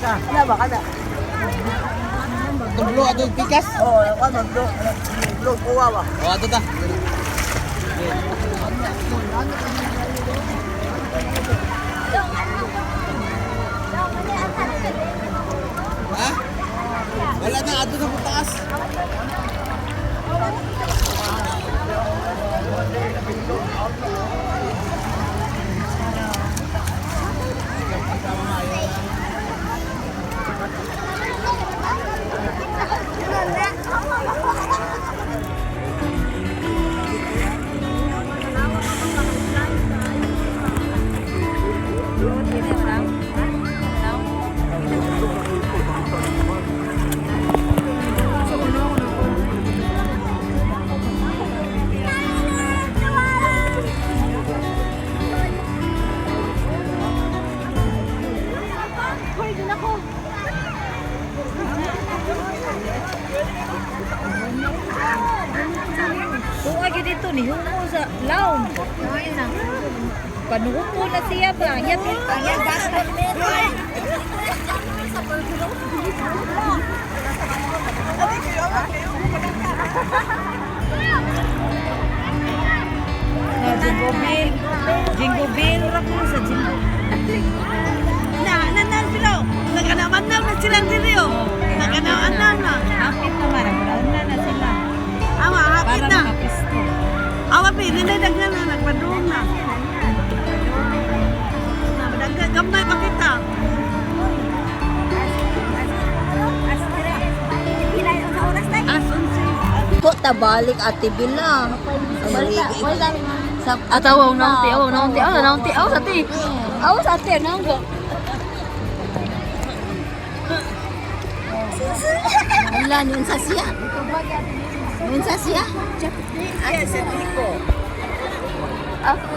Ano ba kana? Tublo ato pikas. Oo, oh, ano blo. Blo kuwa ba? O ato ta. Ha? Wala na ato sa taas. Kung agi dito ni humo sa laom. Panuhupo na siya ba? Yan yan basta. Na Jingle Bell. Jingle Bell ra ko sa Jingle. Na, na sila. Naganaman na sila diri oh. Naganaman na. Hapit na man, na na sila. Awa, hapit Para na. makapisto. Awa, pili na daghan na nagpadung na. Na daghan gamay pa kita. As unsi. Po tabalik ate Bila. Sa Ataw naunti, aw naunti, aw naunti, aw sa ti. Aw sa ti naungo. Wala nun sa siya. Nun sa siya. Yes, Tiko.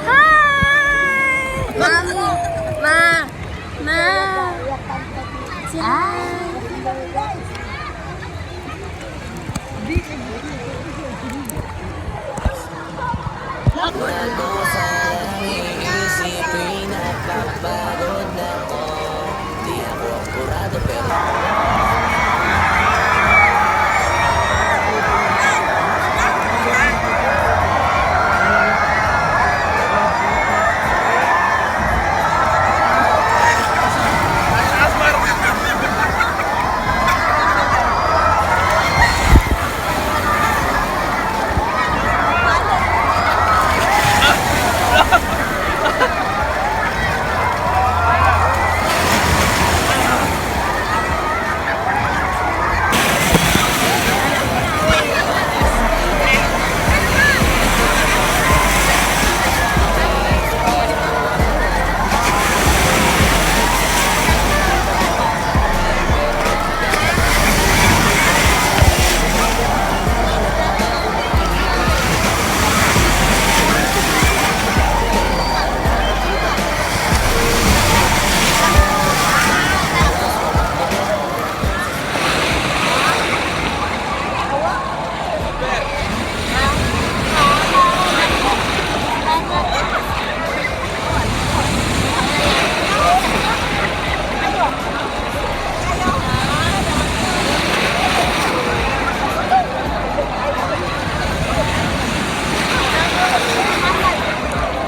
Hi! Mami! Ma! Ma! Hi! Iisipin napapagod na ako. Di ako akurado pero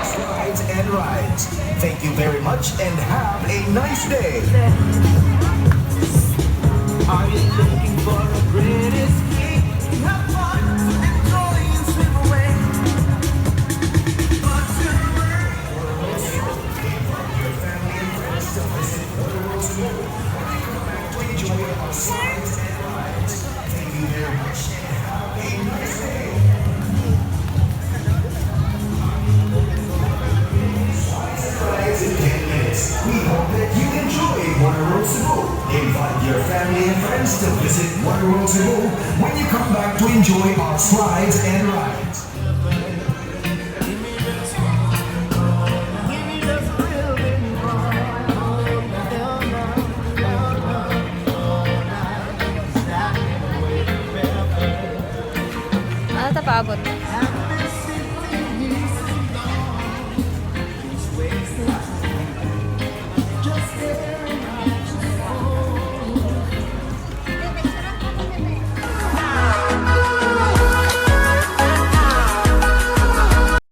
Slides and rides. Thank you very much and have a nice day. Are you looking for a great escape? Have fun, enjoy and slip away. But your family and friends to visit Waterworld Cebu when you come back to enjoy our slides and rides. Thank you very much and have a nice day. Rides in 10 minutes. We hope that you enjoy Waterworld Cebu. Invite your family and friends to visit Waterworld Cebu when you come back to enjoy our slides and rides. Ano ta paabot?